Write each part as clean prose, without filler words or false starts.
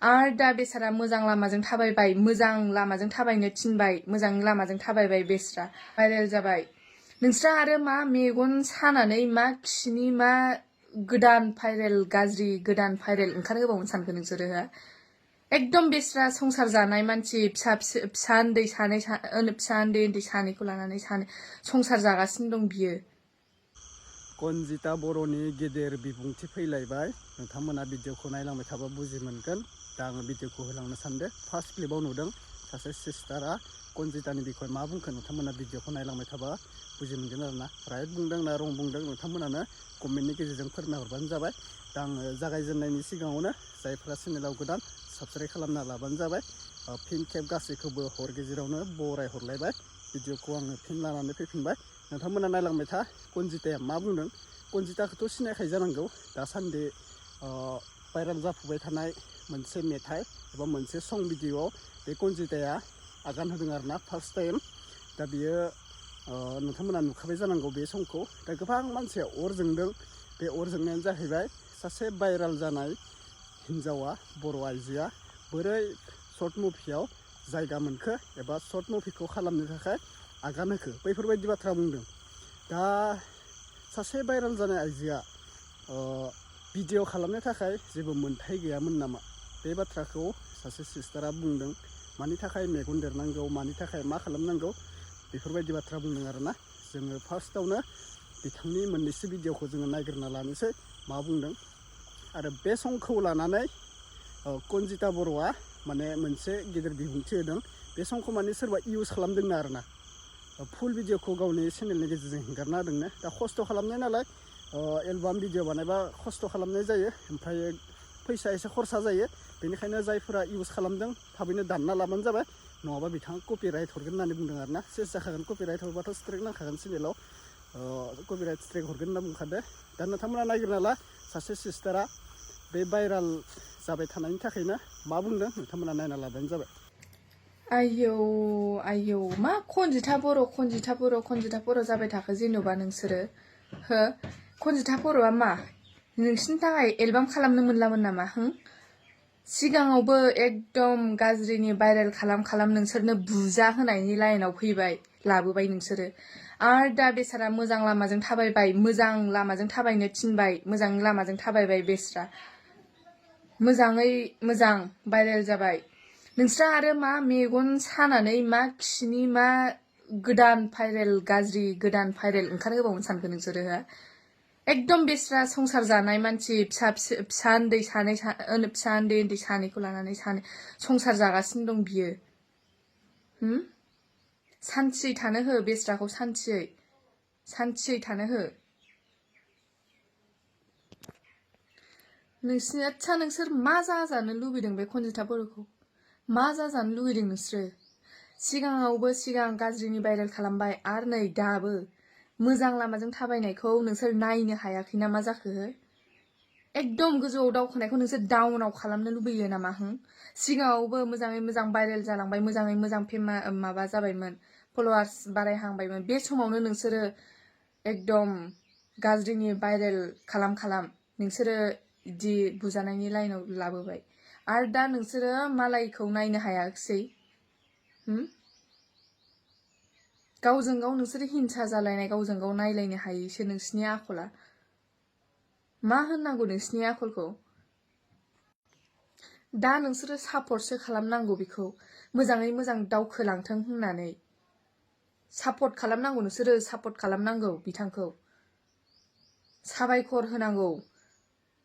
आरो दा बेसारा मोजां लामाजों थाबायबाय, मोजां लामाजों थाबायनो थिनबाय, मोजां लामाजों थाबायबाय बेस्रा भाइरेल जाबाय। नोंस्रा आरो मा मेगन सानानै मा खिनि मा गोदान भाइरेल गाज्रि गोदान भाइरेल ओंखारहोबावनो सानखो नोंसोरो हो? एकदम बेस्रा संसार जानाय मानसि फिसा उन्दै सानैखौ लानानै संसार जागासिनो दं बियो। कनजिता बर'नि गेदेर बिबुंथि फैलायबाय। नोंथांमोना भिडिअखौ नायलांबाय थाबा बुजि मोनगोन। दा आङो भिडिअखौ होलांनो सानदों। फार्स्ट क्लिपाव नुदों सासे सिस्टारा कनजितानि बिखय मा बुंखो नोंथांमोना भिडिअखौ नायलांबाय थाबा बुजि मोनगोन आरोना। राइट बुंदों ना रं बुंदों नोंथांमोनानो कमेन्टनि गेजेरजों फोरमायहरबानो जाबाय। दा आङो जागायजेननायनि सिगाङावनो जायफोरा चेनेलाव गोदान साबस्क्राइब खालामना लाबानो जाबाय। फिन खेब गासैखौबो हर गेजेरावनो बरायहरलायबाय। भिडिअखौ आङो फिन लानानै फैफिनबाय। नोंथांमोना नायलांबाय था कनजिताया मा बुंदों। कनजिताखौथ' सिनायखायो जानांगौ। दासान्दि भाइरेल जाफुबाय थानाय मोनसे मेथाइ एबा मोनसे सं भिडिअ'आव बे कनजिताया आगान होदों आरोना फार्स्ट टाइम। दा बियो नोंथांमोना नुखाबाय जानांगौ बे संखौ। दा गोबां मानसिया अर जोंदों। बे अर जोंनायानो जाहैबाय सासे भाइरेल जानाय हिन्जावा बर' आइजोआ बोरै सर्ट मुभियाव जायगा मोनखो एबा सर्ट मुभिखौ खालामनो थाखाय आगान होखो बैफोरबायदि बाथ्रा बुंदों। दा सासे भाइरेल जानाय आइजोआ भिडिअ खालामनो थाखाय जेबो मोन्थाय गैयामोन नामा? बे बाथ्राखौ सासे सिस्टारा बुंदों। मानि थाखाय मेगन देरनांगौ, मानि थाखाय मा खालामनांगौ बेफोरबायदि बाथ्रा बुंदों आरोना। जोङो फार्स्टआवनो बिथांनि मोननैसो भिडिअखौ जोङो नायग्रोना लानोसै मा बुंदों। आरो बे संखौ लानानै कनजिता बर'आ माने मोनसे गेदेर बिबुंथि होदों। बे संखौ माने सोरबा इउज खालामदोंनो आरोना। फुल भिडिअखौ गावनि चेनेलनि गेजेरजों हेंगारना होदोंनो। दा खस्थ' खालामनाय नालाय एलबाम भिडिअ बानायबा खस्थ' खालामनाय जायो, ओमफ्राय फैसा एसे खरसा जायो। बेनिखायनो जायफोरा इउज खालामदों थाबैनो दानना लाबानो जाबाय, नङाबा बिथाङा कपिराइट हरगोन होननानै बुंदों आरोना। सेस जाखागोन, कपिराइट हरबाथ' स्ट्राइक नांखागोन चेनेलाव। कपिराइट स्ट्राइक हरगोन होनना बुंखादो। दा नोंथांमोना नायग्रोना ला सासे सिस्टारा बे भाइरेल जाबाय थानायनि थाखायनो मा बुंदों नोंथांमोना नायना लाबानो जाबाय। आयौ मा कनजिता बर' जाबाय थाखो जेन'बा नोंसोरो हो? कनजिता बर'आ मा नोंसिनि थाखाय एलबाम खालामनो मोनलामोन नामा? सिगाङावबो एकदम गाज्रिनि भाइरेल खालाम नोंसोरनो बुजा होनायनि लाइनाव फैबाय लाबोबाय नोंसोरो। आरो दा बेसारा मोजां लामाजों थाबायबाय, मोजां लामाजों थाबायनो थिनबाय, मोजां लामाजों थाबायबाय बेस्रा मोजाङै मोजां भाइरेल जाबाय। नोंस्रा आरो मा मेगन सानानै मा खिनि मा गोदान भाइरेल गाज्रि गोदान भाइरेल ओंखारहोबावनो सानखो नोंसोरो हो? एकदम बेस्रा संसार जानाय मानसि फिसा उन्दै सानैखौ लानानै संसार जागासिनो दं बियो। सान्थियै थानो हो बेस्राखौ, सान्थियै थानो हो। नोंसोर मा जाजानो लुबैदों बे कनजिता बर'खौ? मा जाजानो लुबैदों नोंसोरो? सिगाङावबो गाज्रिनि भाइरेल खालामबाय, आरो नै दाबो मोजां लामाजों थाबायनायखौ नोंसोर नायनो हायाखै ना मा जाखो? एकदम गोजौआव दावखोनायखौ नोंसोर डाउनाव खालामनो लुबैयो नामा? सिगाङावबो मोजाङै मोजां भाइरेल जालांबाय, मोजाङै मोजां माबा जाबायमोन, फलोवार्स बारायहांबायमोन। बे समावनो नोंसोरो एकदम गाज्रिनि भाइरेल खालाम नोंसोरो इदि बुजानायनि लाइनाव लाबोबाय। आरो दा नोंसोरो मालायखौ नायनो हायाखिसै। गावजों गाव नोंसोरो हिंसा जालायनाय, गावजों गाव नायलायनो हायैसो नोंसिनि आखला। मा होननांगौ नोंसिनि आखलखौ? दा नोंसोरो सापर्टसो खालामनांगौ बेखौ, मोजाङै मोजां दावखोलांथों होननानै सापर्ट खालामनांगौ। नोंसोरो सापर्ट खालामनांगौ बिथांखौ, साबायखर होनांगौ।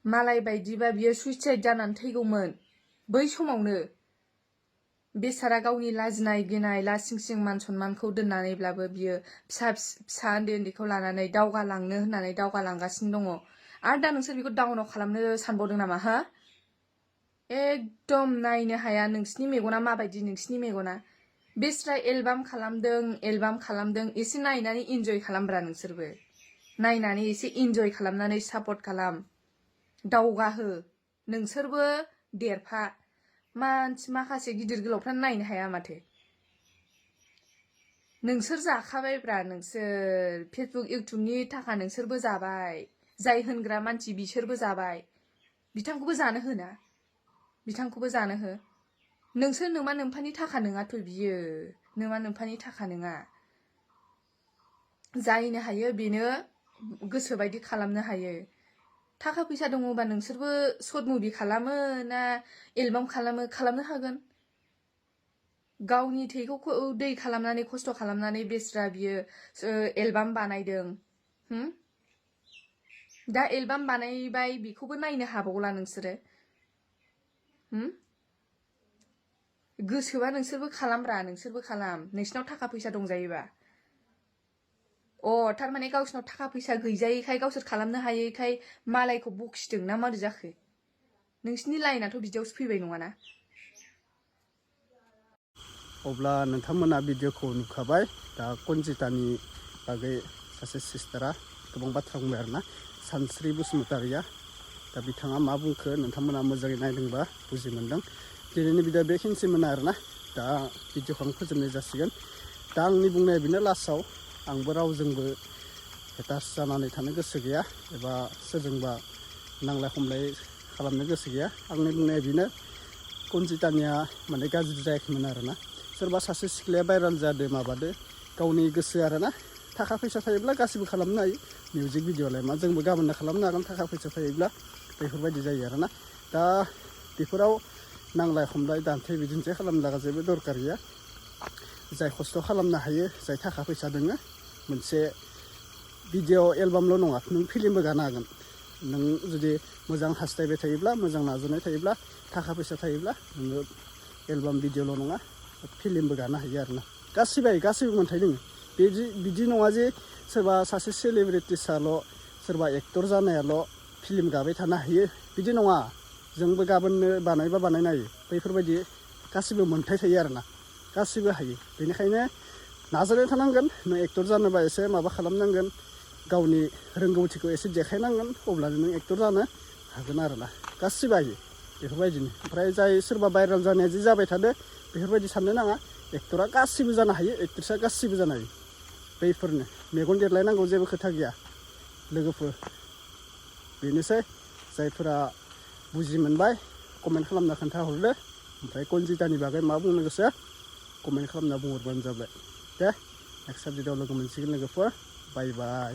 मालाय बायदिबा बियो सुइसाइड जानानै थैगौमोन बै समावनो। बेसारा गावनि लाजिनाय गिनाय लासिंसिं मान सनमानखौ दोननानैब्लाबो बियो फिसा उन्दैखौ लानानै दावगालांनो होननानै दावगालांगासिनो दङ। आरो दा नोंसोर बेखौ डाउनाव खालामनो सानबावदों नामा? एकदम नायनो हाया नोंसिनि मेगना माबायदि। नोंसिनि मेगना बेस्रा एलबाम खालामदों एसे नायनानै इन्जय खालामब्रा। नोंसोरबो नायनानै एसे इन्जय खालामनानै सापर्ट खालाम, दावगाहो। नोंसोरबो देरफा। माखासे गिदिर गोलावफ्रा नायनो हाया माथो। नोंसोर जाखाबायब्रा। नोंसोर फेसबुक इउटुबनि थाखा नोंसोरबो जाबाय। जाय होनग्रा मानसि बिसोरबो जाबाय। बिथांखौबो जानो होना। बिथांखौबो जानो हो नोंसोर नोमा नोम्फानि थाखा नङाथ' बियो नोमा नोम्फानि थाखा नङा जायनो हायो बेनो गोसोबायदि खालामनो हायो थाखा फैसा दङबा नोंसोरबो सर्ट मुभि खालामो ना एलबाम खालामनो हागोन गावनि थैखौ दै खालामनानै खस्थ' खालामनानै बेस्रा बियो एलबाम बानायदों दा एलबाम बानायबाय बेखौबो नायनो हाबावला नोंसोरो गोसोबा नोंसोरबो खालामब्रा नोंसोरबो खालाम नोंसिनाव थाखा फैसा दंजायोबा थारमाने गावसिनाव थाखा फैसा गैजायैखाय गावसोर खालामनो हायैखाय मालायखौ बखिदों ना मारै जाखो नोंसिनि लाइनाथ' बिदियावसो फैबाय नङाना अब्ला नोंथांमोना भिडिअखौ नुखाबाय दा कनजितानि बागै सासे सिस्टारा गोबां बाथ्रा बुंबाय आरोना सानस्रि बसुमतारिया दा बिथाङा मा बुंखो नोंथांमोना मोजाङै नायदोंबा बुजि मोनदों दिनैनि भिडिअ बेखिनिसैमोन आरोना दा भिडिअखौ आं फोजोबनाय जासिगोन दा आंनि बुंनाया बेनो लास्टआव आंबो रावजोंबो हेटार्स जानानै थानो गोसो गैया एबा सोरजोंबा नांलाय खमलाय खालामनो गोसो गैया आंनि बुंनाया बेनो कनजितानिया माने गाज्रि जायाखैमोन आरोना सोरबा सासे सिख्लाया भाइराल जादों माबादो गावनि गोसो आरोना थाखा फैसा थायोब्ला गासिबो खालामनो हायो मिउजिक भिडिअलाय मा जोंबो गाबोननो खालामनो हागोन थाखा फैसा थायोब्ला बेफोरबायदि जायो आरोना दा बेफोराव नांलाय खमलाय दान्थे बिदिन्थे खालामनो लागा जेबो दरकार गैया जाय खस्थ' खालामनो हायो जाय थाखा फैसा दोङो मोनसे भिडिअ एलबामल' नङा नों फिल्मबो गानो हागोन नों जुदि मोजां हास्थायबाय थायोब्ला मोजां नाजानाय थायोब्ला थाखा फैसा थायोब्ला नोङो एलबाम भिडिअल' नङा फिल्मबो गानो हायो आरोना गासिबो मोन्थाय दोङो बिदि नङा जे सोरबा सासे सेलिब्रिटिसाल' सोरबा एक्टर जानायाल' फिल्म गाबाय थानो हायो बिदि नङा जोंबो गाबोननो बानायबा बानायनो हायो बैफोरबायदि गासिबो मोन्थाय थायो आरोना गासिबो हायो बेनिखायनो नाजानाय थानांगोन नों एक्टर जानोबा एसे माबा खालामनांगोन गावनि रोंगौथिखौ एसे देखायनांगोन अब्लानो नों एक्टर जानो हागोन आरोना गासिबो हायो बेफोरबायदिनो ओमफ्राय जाय सोरबा भाइराल जानाया जि जाबाय थादो बेफोरबायदि साननो नाङा एक्टरा गासिबो जानो हायो एक्ट्रेसा गासिबो जानो हायो बैफोरनो मेगन देरलायनांगौ जेबो खोथा गैया लोगोफोर बेनोसै जायफोरा बुजि मोनबाय कमेन्ट खालामना खोन्थाहरदो ओमफ्राय कनजितानि बागै मा बुंनो गोसो कमेन्ट खालामना बुंहरबानो जाबाय दे नेक्स्ट भिडिअआव लोगो मोनसिगोन लोगोफोर बाय बाय